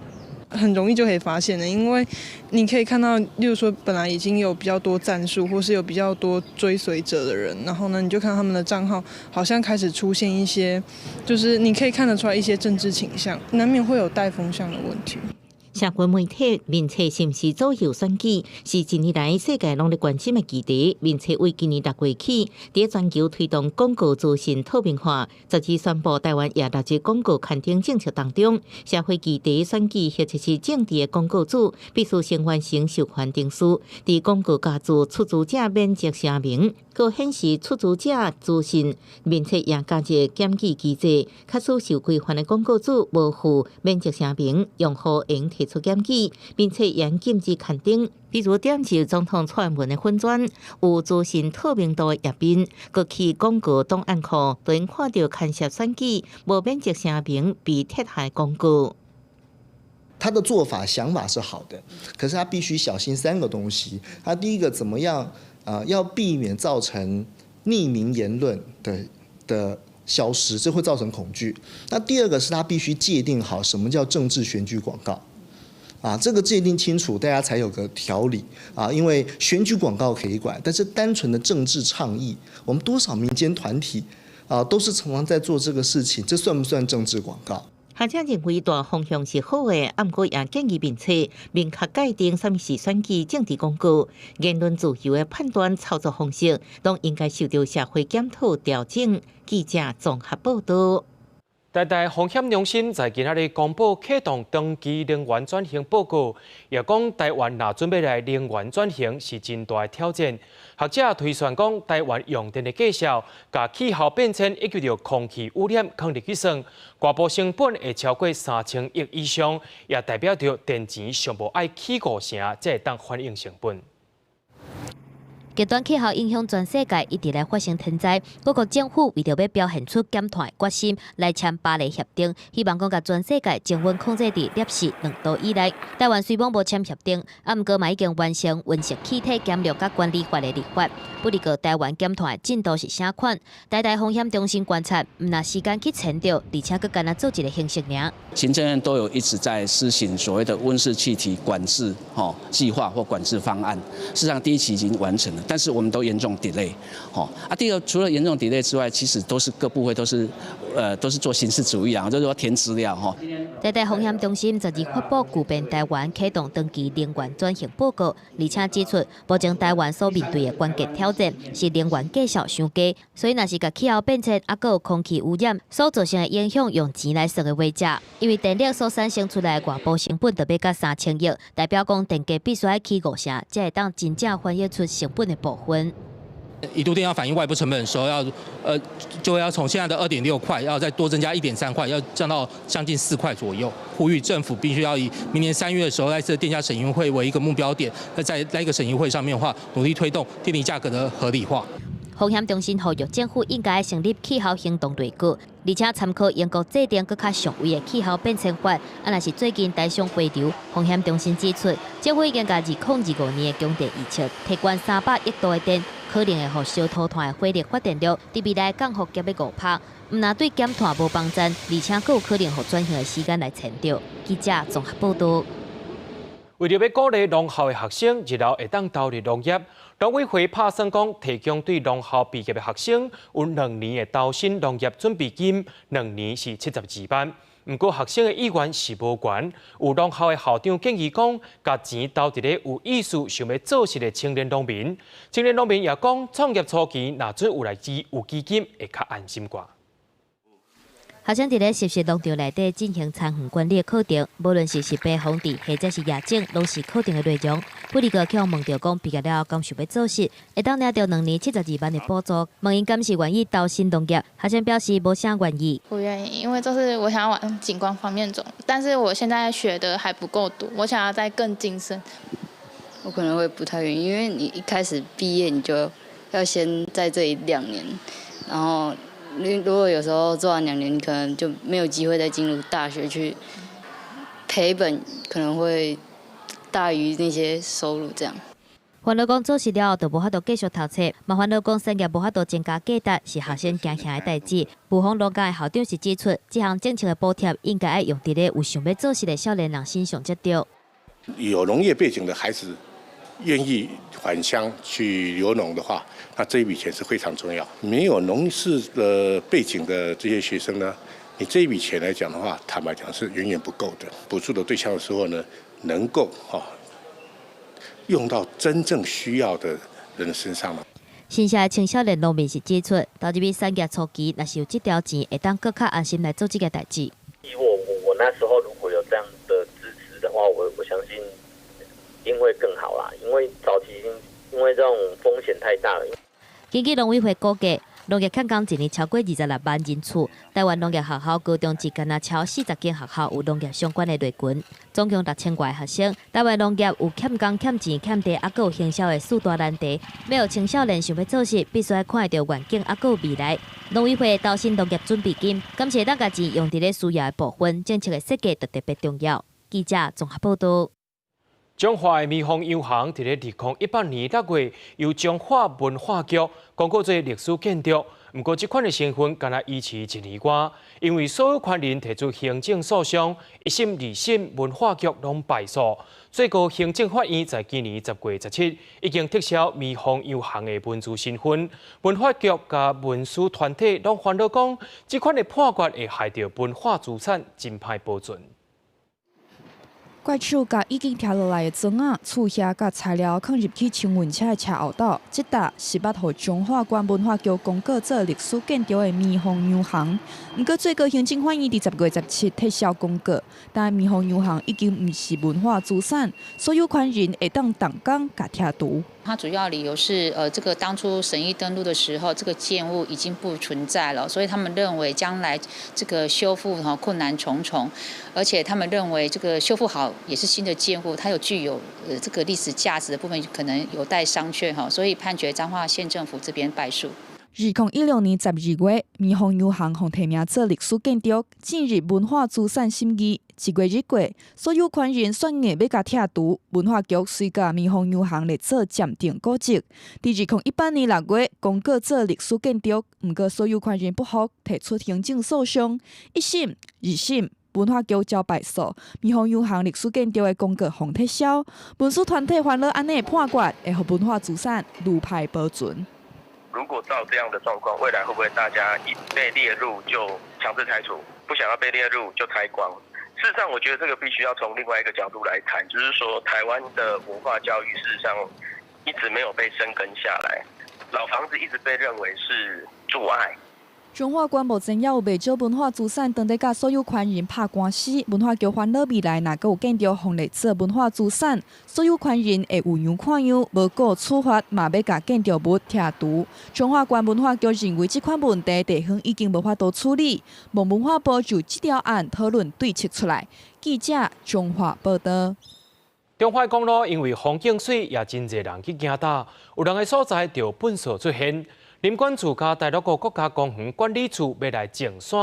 很容易就可以發現的，因為你可以看到，例如說本來已經有比較多讚數或是有比較多追隨者的人，然後呢，你就看他們的賬號好像開始出現一些，就是你可以看得出來一些政治傾向，難免會有帶風向的問題。社群媒體面冊是毋是左右選舉，是近年來世界攏咧關心的議題。面冊為今年6月起，佇全球推動廣告資訊透明化，12宣布台灣也納入廣告刊登政策當中。社會議題選舉或者是政治的廣告主，必須先完成授權程序，佇廣告加註出資者免責聲明，閣顯示出資者資訊。面冊也加入檢舉機制，假使受規範的廣告主無附免責聲明，用戶會用提出檢舉，並且嚴禁止刊登。比如點入總統蔡英文的粉專，有資訊透明度的頁面，閣去廣告檔案庫，就能看著牽涉選舉無免責聲明被撤下的廣告。他的做法想法是好的，可是他必須小心三個東西。他第一個怎麼樣？要避免造成匿名言論的消失，這會造成恐懼。那第二個是他必須界定好什麼叫政治選舉廣告。啊，這個界定清楚，大家才有個條理啊。因為選舉廣告可以管，但是單純的政治倡議，我們多少民間團體啊，都是常常在做這個事情，這算不算政治廣告？學者認為大方向是好的，毋過也建議面冊明確界定啥物是選舉政治廣告，言論自由的判斷操作方式，攏應該受著社會檢討調整。記者綜合報導。台大風險中心在今仔日公布啟動長期能源轉型報告，也講台灣若準備來能源轉型是真大的挑戰。學者推算講，台灣用電的價數，共氣候變遷以及著空氣污染囥入去算，外部成本會超過3000億以上，也代表著電錢上無愛起5成，才會當反映成本。極端氣候影響全世界，一直來發生天災。各國政府為著欲表現出減碳的決心，來簽巴黎協定，希望講共全世界增溫控制佇攝氏2度以內。台灣雖罔無簽協定，毋過嘛已經完成溫室氣體減量佮管理法的立法。不過台灣減碳的進度是啥款？台大風險中心觀察，毋但時間去遷著，而且閣干焦做一個形式爾。行政院都有一直在施行所謂的溫室氣體管制吼計劃或管制方案，事實上第一期已經完成了。但是我們都嚴重 delay，吼啊！第二，除了嚴重 delay 之外，其實都是各部會都是做形式主義啊，就是說填資料吼。台大風險中心12發布巨變台灣啟動長期能源轉型報告，而且指出，目前台灣所面對的關鍵挑戰是能源價數傷低，所以若是共氣候變遷猶閣有空氣污染所造成的影響，用錢來算的話者，因為電力所產生出來的外部成本就欲到3000億，代表講電價必須愛起5成，才會當真正反映出成本的部分。一度電要反映外部成本的時候，就要從現在的2.6塊，要再多增加1.3塊，要降到將近4塊左右。呼籲政府必須要以明年3月的時候，在這電價審議會為一個目標點，那在那個審議會上面的話，努力推動電力價格的合理化。風險中心呼籲政府應該成立氣候行動內閣，而且參考英國制定閣較上位的氣候變遷法。啊，若是最近台商回流，風險中心指出，政府已經共2025年的供電預測提懸300億度的電，可能會予燒塗炭的火力發電量佇未來降幅減欲5%。毋但對減碳無幫助，而且閣有可能予轉型的時間來延著。記者綜合報導。為著欲鼓勵農校的學生日後會當投入農業，農委會拍算講提供對農校畢業的學生有兩年的投身農業準備金，兩年是72萬。毋過學生的意願是無懸。有農校的校長建議講，共錢投佇咧有意思想欲做實的青年農民。青年農民也講，創業初期若準有來資有基金，會較安心寡。學生佇咧實習農場內底進行田園管理的課程，無論是食品防治或者是野種，攏是課程的內容。不哩個去予問著講畢業了後敢想欲做實，會當領著2年72萬的補助。問𪜶敢是願意投身農業，學生表示無啥願意。不願意，因為就是我想要往景觀方面走，但是我現在學的還不夠多，我想要再更精深。我可能會不太願意，因為你一開始畢業你就要先在這裡2年，然後。你如果有時候做完2年，你可能就沒有機會再進入大學去賠本，可能會大於那些收入這樣。煩惱講做實了後就無法度繼續讀冊，嘛煩惱講產業無法度增加價值，是學生驚嚇的代誌。霧峰農工的校長是指出，這項政策的補貼應該愛用佇咧有想欲做實的少年人身上才對。有農業背景的孩子願意返鄉去留農的話，那這一筆錢是非常重要。沒有農事的背景的這些學生呢，你這一筆錢來講的話，坦白講是遠遠不夠的。補助的對象的時候呢，能夠用到真正需要的人身上了。新社的青少年農民是指出，投入去產業初期，若是有這條錢，會當閣較安心來做這個代誌。我那時候如果有這樣的支持的話，我相信一定會更好啦。因為早期因為這種風險太大了。根據農委會估計，農業欠工一年超過26萬人次。臺灣農業學校高中只敢若超40間學校有農業相關的類群，總共6000外學生。臺灣農業有欠工、欠錢、欠地，猶閣有行銷的四大難題。欲予青少年想欲做實，必須愛看會著願景，猶閣有未來。農委會投身農業準備金，感謝當共錢用佇咧需要的部分，政策的設計就特別重要。記者綜合報道。彰化的蘼豐洋行佇咧2018年6月，由彰化文化局公告做歷史建築。毋過，這款的身份干焦維持一年外，因為所有權人提出行政訴訟，一審、二審文化局攏敗訴。最高行政法院在今年10月17已經撤銷蘼豐洋行的文資身份。文化局佮文史團體攏煩惱講，這款的判決會害著文化資產真歹保存。怪手共已經拆落來的磚仔、厝瓦佮材料囥入去清運車的車後斗，這搭是捌予彰化縣文化局公告做歷史建築的蘼豐洋行。毋過最高行政法院佇10月17撤銷公告，但蘼豐洋行已經毋是文化資產，所有權人會當動工共拆除。它主要理由是，這個當初審議登錄的時候，這個建物已經不存在了，所以他們認為將來這個修復哈困難重重，而且他們認為這個修復好也是新的建物，它有具有這個歷史價值的部分，可能有待商榷哈，所以判決彰化縣政府這邊敗訴。2016年12月，蘼豐洋行予提名做歷史建築，進入文化資產審議。一月日過，所有權人宣言欲共拆除，文化局遂共蘼豐洋行列做暫定古蹟。佇2018年6月公告做歷史建築，毋過所有權人不服，提出行政訴訟，一審、二審，文化局交敗訴，蘼豐洋行歷史建築的公告予撤銷。文史團體煩惱按呢判決會予文化資產愈歹保存。如果照這樣的狀況，未來會不會大家一被列入就強制拆除，不想要被列入就拆光？事實上，我覺得這個必須要從另外一個角度來談，就是說台灣的文化教育事實上一直沒有被深耕下來，老房子一直被認為是阻礙。彰化縣目前也有袂少文化資產，當咧佮所有權人拍官司。文化局煩惱未來若閣有建築予列做文化資產，所有權人會有樣看樣，無顧處罰，嘛欲共建築物拆除。彰化縣文化局認為這款問題地方已經無法度處理，望文化部就這條案討論對策出來。記者彰化報道。中華公路因為風景媠，也真濟人去行搭，有人的所在就糞埽出現。林管處佮大樂谷國家公園管理處欲來種山，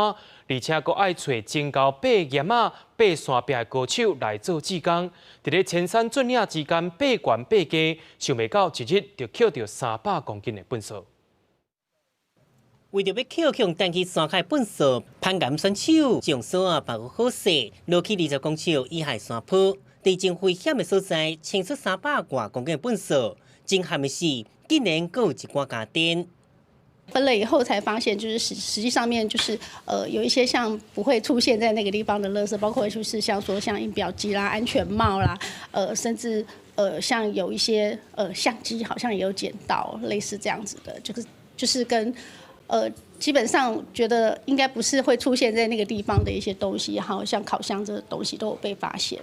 而且閣愛揣真𠢕爬岩仔、爬山壁的高手來做志工。佇咧千山峻嶺之間爬懸爬低，想袂到一日就抾著300公斤的糞埽。為著欲抾予擲去山跤的糞埽，攀岩選手將索仔縛予好勢，落去20公尺以下山坡，佇真危險的所在清出300外公斤的糞埽。真憾的是，竟然閣有一寡家電。分類以後才發現，就是實際上面就是有一些像不會出現在那個地方的垃圾，包括就是像說像印表機啦、安全帽啦，甚至像有一些相機好像也有撿到，類似這樣子的，就是跟基本上覺得應該不是會出現在那個地方的一些東西，好像烤箱這個東西都有被發現。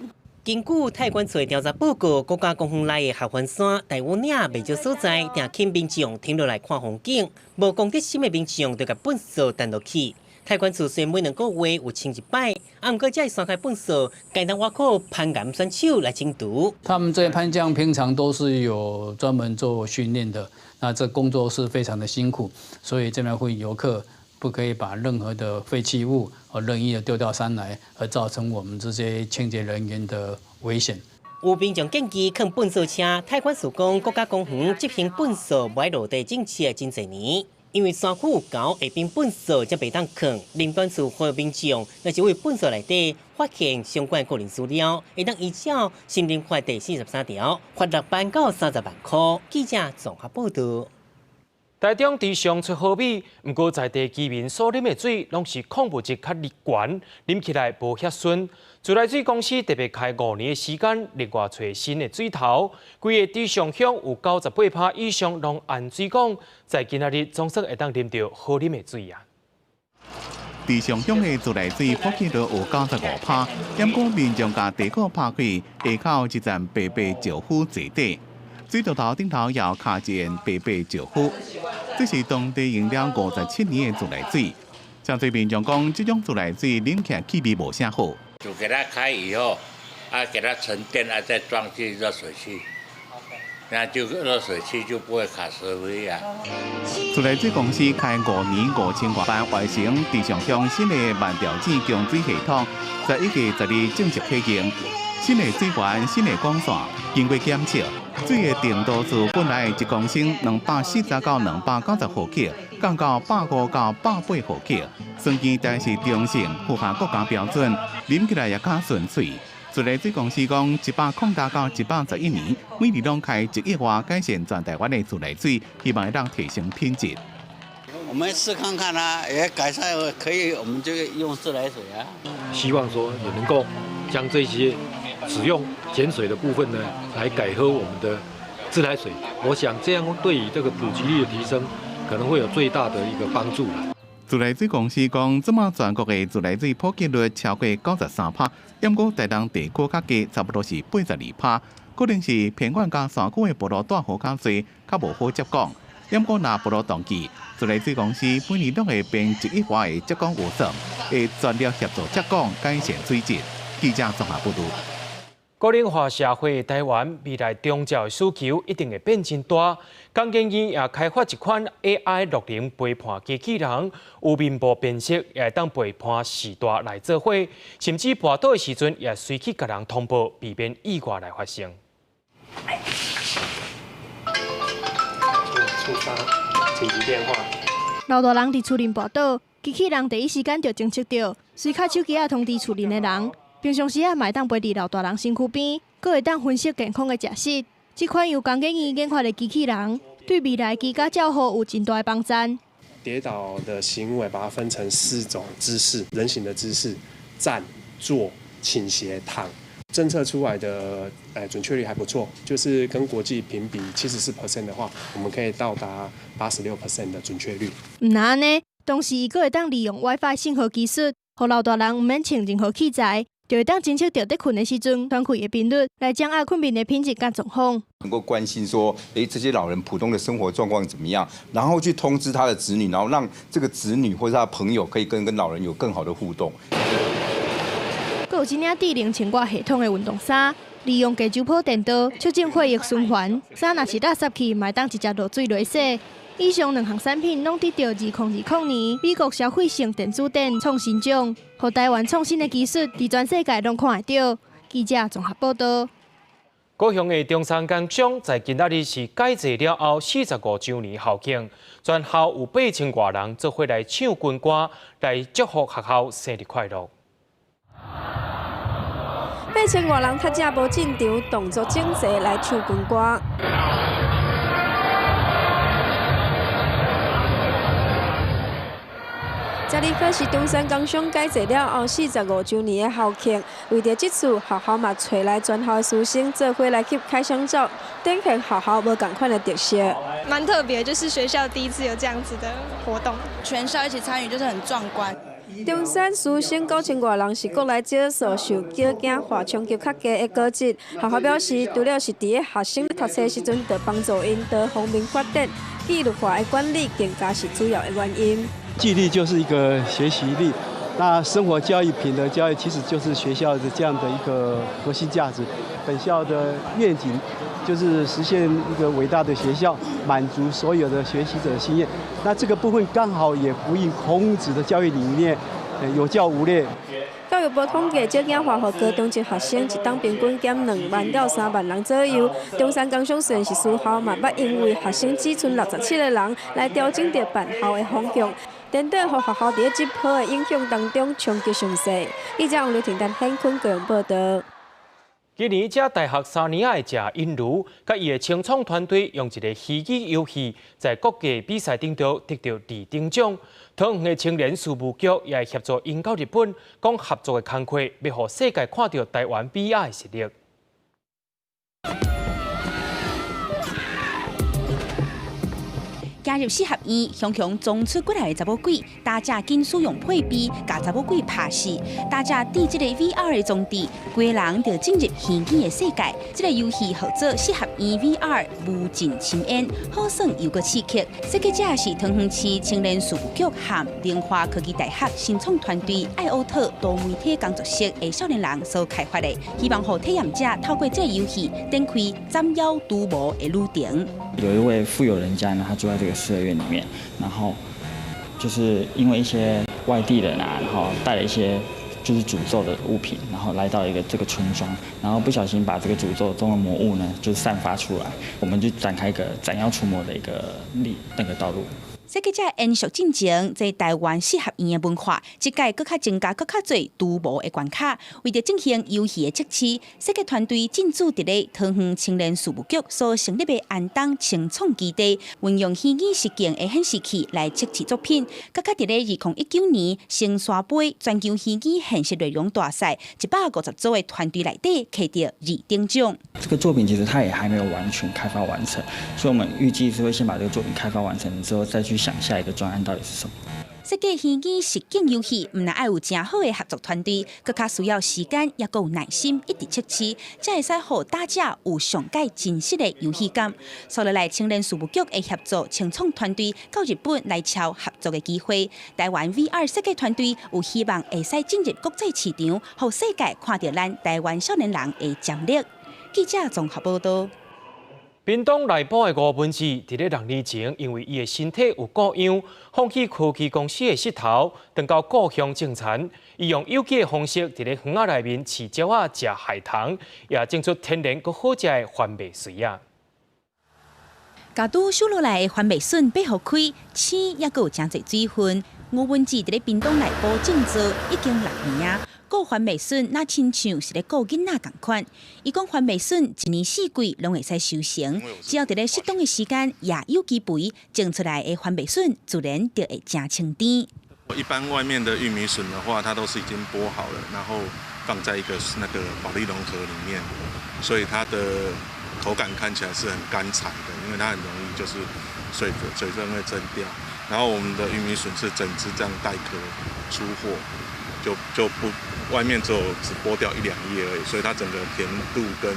根據太管處的調查報告，國家公園內的合歡山、大武嶺袂少所在，定吸引民眾停落來看風景。無公德心的民眾就共糞埽擲落去。太管處雖然每兩個月有清一擺，啊，毋過這山跤糞埽，簡單倚靠攀岩選手來清除。他們這些攀將平常都是有專門做訓練的，那這工作是非常的辛苦，所以這邊呼籲遊客不可以把任何的廢棄物和任意的丟掉山來，而造成我們這些清潔人員的危險。有民眾建議囥糞埽車，太管處講國家公園執行糞埽無愛落地政策真濟年，因為山區有猴，下邊糞埽才袂當囥。林管處呼籲民眾，若是佇糞埽內底發現相關個人資料，會當依照森林法第43條，罰6萬到30萬塊。記者綜合報道。台中佇上出好米，毋過在地居民所啉的水攏是礦物質較懸，啉起來無遐順。自來水公司特別開5年的時間，另外揣新的水頭，規个池上鄉有98%以上攏按水管，在今仔日總算會當啉著好啉的水啊！池上鄉的自來水普及率有95%，毋過民眾共地庫拍開，下口一層白白石灰坐底。水柱頭頂頭也卡一個白白石灰，這是當地用了57年的自來水。真濟民眾講，這種自來水啉起來氣味無啥好。就給它開以後，啊，給它沉澱，啊，再裝進熱水器，那就熱水器就不會卡石灰啊。自來水公司開5年5000外萬完成池上鄉新的慢調整供水系統，11月12正式啟用。新的水源、新的管線，經過檢測，水的程度自本來1公升240到290毫克，降到150到180毫克，酸甜但是中性，符合國家標準，啉起來也較順喙。自來水公司講，108到111年，每年攏開1億外改善全台灣的自來水，希望會當提升品質。我們試看看啊，也改善可以，我們就用自來水啊。希望說也能夠將這些使用減水的部分呢，來改喝我們的自來水。我想這樣對於這個普及率的提升，可能會有最大的一個幫助。自來水公司講，這馬全國的自來水普及率超過93%，毋過台東地區較低，差不多是82%。可能是偏遠佮山區的部落大雨較濟，較無好接管。毋過若部落淡季，自來水公司每年攏會編1億外的接管預算，會全力協助接管改善水質。記者綜合報道。高齡化社會台灣未來長照的需求一定會變真大。工研院也開發一款 AI 樂齡陪伴機器人，有面部辨識，也會當陪伴序大來做伙，甚至跋倒的時陣也隨去共人通報，避免意外來發生。觸發緊急電話。老大人佇厝裡跋倒，機器人第一時間就偵測著，隨敲手機仔通知厝裡的人。平常時仔嘛會當陪佇老大人身軀邊，閣會當分析健康的食食。這款由工研院研發的機器人，對未來居家照護有真大的幫助。跌倒的行為，把它分成四種姿勢，人形的姿勢：站、坐、傾斜、躺。偵測出來的準確率還不錯，就是跟國際評比74% 的話，我們可以到達86% 的準確率。毋但按呢，同時伊閣會當利用 WiFi 信號技術，予老大人毋免穿任何器材。就會當偵測著佇睏的時陣喘氣的頻率，來掌握睏眠的品質佮狀況。能夠關心說，這些老人普通的生活狀況怎麼樣，然後去通知他的子女，然後讓這個子女或者他的朋友可以跟老人有更好的互動。閣有這領智能穿掛系統的運動衫，利用低周波電導促進血液循環。衫若是垃圾去，嘛會當直接落水來洗。以上兩項產品攏得著2020年美國消費性電子展創新獎，予台灣創新的技術佇全世界攏看會著。記者綜合報道。高雄的中山高中在今仔日是改制了後45週年校慶，全校有8000外人做伙來唱軍歌，來祝福學校生日快樂。 8000外人較正無進場，動作整齊來唱軍歌。這裡可是中山工商改制了後45週年的校慶，為著這次學校嘛揣來全校的師生做伙來翕開箱照，展現學校無仝款的特色。蠻特別，就是學校第一次有這樣子的活動，全校一起參與，就是很壯觀。中山師生9000外人是國內少數受小囝化衝擊較低的高職。學校表示，除了是佇咧學生咧讀冊時陣，著幫助𪜶多方面發展，紀律化的管理更加是主要的原因。紀律就是一個學習力，那生活教育、品德教育其實就是學校的這樣的一個核心價值。本校的願景就是實現一個偉大的學校，滿足所有的學習者的心願。那這個部分剛好也呼應孔子的教育理念，有教無類。教育部統計，少囝化予高中職學生一冬平均減2萬到3萬人左右。中山工商雖然是私校，嘛捌因為學生只賰67個人來調整著辦校的方向。顛倒予學校佇咧這波的影響當中衝擊上細。記者王劉婷、陳顯坤高雄報導。今年這大學三年仔的謝英如，佮伊的青創團隊用一個虛擬遊戲，在國際比賽頂頭得著二等獎。桃園的青年事務局也會協助𪜶到日本，講合作的工課，欲予世界看著台灣 VR 的實力。加入四合院，雄雄撞出過來的查某鬼，大家緊使用配備，共查某鬼拍死。大家佇這個 VR 的裝置，規人就進入虛擬的世界。這個遊戲號做四合院 VR 無盡深淵，好耍又閣刺激。設計者是桃園市青年事務局和聯華科技大學新創團隊愛歐特多媒體工作室的少年人所開發的，希望予體驗者透過這個遊戲展開斬妖除魔的旅程。有一位富有人家呢，他住在這個四合院裡面，然後就是因為一些外地人啊，然後帶了一些就是詛咒的物品，然後來到一個這個村莊，然後不小心把這個詛咒中的魔物呢，就散發出來，我們就展開一個斬妖除魔的一個歷那個道路。設計者延續進前，這台灣四合院的文化，這屆閣較增加閣較濟除魔的關卡。為著進行遊戲的測試，設計團隊進駐佇咧桃園青年事務局所成立的安東青創基地，運用虛擬實境的顯示器來測試作品。閣較佇咧2019年成山杯全球虛擬現實內容大賽150組的團隊內底，摕著二等獎。這個作品其實它也還沒有完全開發完成，所以我們預計是會先把這個作品開發完成之後，再去想下一個專案到底是什麼。設計虛擬實境遊戲，毋但愛有誠好的合作團隊，閣較需要時間，抑閣有耐心，一直測試，才會使予打者有上蓋真實的遊戲感。所以來青年事務局會協助青創團隊到日本來敲合作的機會。台灣 VR 設計團隊有希望會使進入國際市場，予世界看著咱台灣少年人的潛力。記者綜合報導。屏東內埔的吳文志，佇咧6年前，因為伊的身體有故恙，放棄科技公司的勢頭，轉到故鄉種田。伊用有機的方式，佇咧園仔內面飼鳥仔、食海棠，也種出天然閣好食的番麥穗仔。共拄收落來的番麥筍擘予開，青猶閣有誠濟水分。吳文志佇咧屏東內埔種稻已經6年啊。顧番麥筍，若親像是咧顧囡仔仝款。伊講番麥筍一年四季攏會使收成，只要佇咧適當的時間，撒有機肥，種出來的番麥筍自然就會誠清甜。一般外面的玉米筍的話，它都是已經剝好了，然後放在一個那個保麗龍盒裡面，所以它的口感看起來是很乾柴的，因為它很容易就是水分會蒸掉。然後我們的玉米筍是整隻這樣帶殼出貨。就不外面只有只剝掉一兩葉而已，所以它整個甜度跟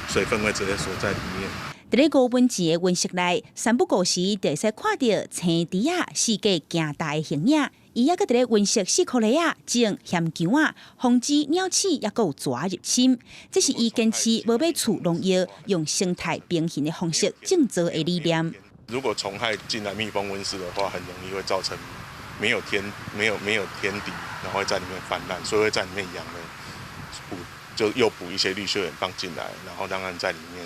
水分會直接鎖在裡面。佇咧吳文志的溫室內，三不五時就會使看著青豬仔四界行踏的形影。伊猶閣佇咧溫室四箍犁仔種薟薑仔，防止鳥鼠猶閣有蛇入侵。這是伊堅持無欲施農藥，用生態平衡的方式種稻的理念。如果蟲害進來密封溫室的話，很容易會造成沒有天敵，然後會在裡面泛濫，所以會在裡面養了補就又補一些綠繡眼放進來，然後讓它在裡面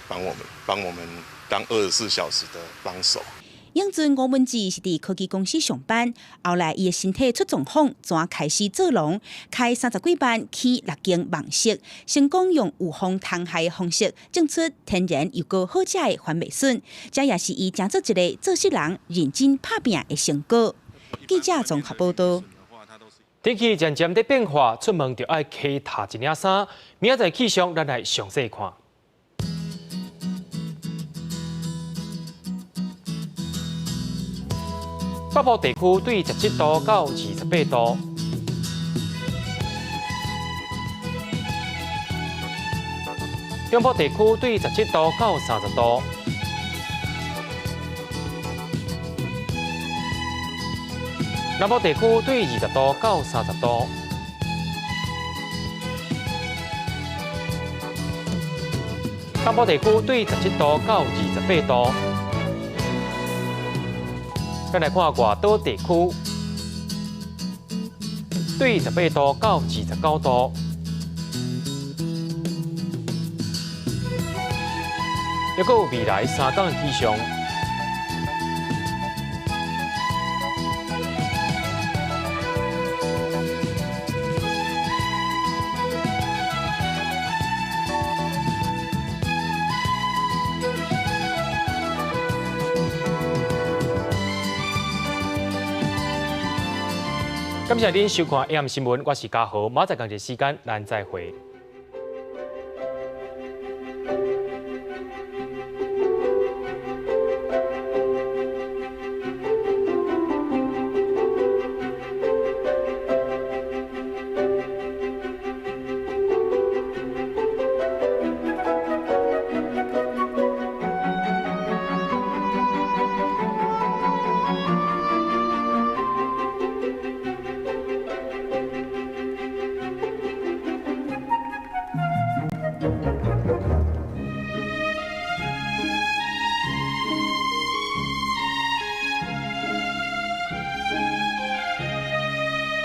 幫我們當24小時的幫手。養陣吳文志是佇科技公司上班，後來伊的身體出狀況，轉開始做農，開30幾萬起6間網室，成功用預防蟲害的方式種出天然又閣好食的番麥筍，這也是伊成做一个做事人認真拍拚的成果。記者綜合報道。天氣漸漸佇變化，出門就愛加罩一領衫。明仔載氣象，咱來詳細看。北部地區對17度到28度。中部地區對17度到30度。南部地區對20度到30度。東部地區對17度到28度。咱來看外島地區，對18度到29度。抑閣有未來3工的氣象。感謝恁收看 AM 新聞，我是嘉豪，明仔載仝一時間，咱再會。